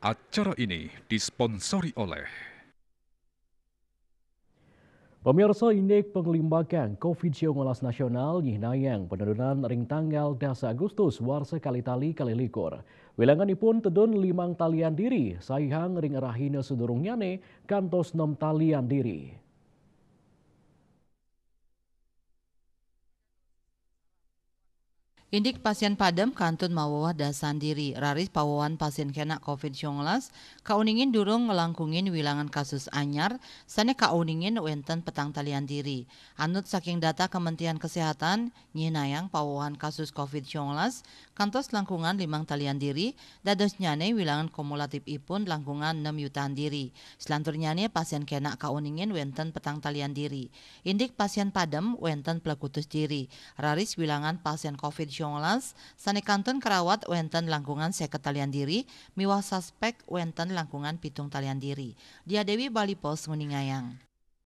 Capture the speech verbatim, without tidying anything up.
Acara ini disponsori oleh Pemirsa, indik panglimbakan covid sembilan belas nasional nyihnayang penurunan ring tanggal dasa Agustus warsa kalih tali kalih likur. Wilanganipun tedun limang talian diri, saihang ring rahina sadurungnyane kantos nem talian diri. Indik pasien padem kantun maweweh dasan diri, raris pawewehan pasien kenak covid sembilan belas kauningin durung nglangkungin wilangan kasus anyar sane kauningin wenten petang talian diri. Anut saking data Kementerian Kesehatan, nyihnayang pawewehan kasus covid sembilan belas kantos langkungan limang talian diri, dadosnyane wilangan kumulatifipun langkungan nem yutaan diri. Selanturnyane pasien kenak kauningin wenten petang talian diri. Indik pasien padem wenten plekutus diri. Raris wilangan pasien covid sembilan belas sane kantun karawat wenten langkungan seket talian diri miwah suspek wenten langkungan pitung talian diri. Dia Dewi, Bali Post, nguningayang.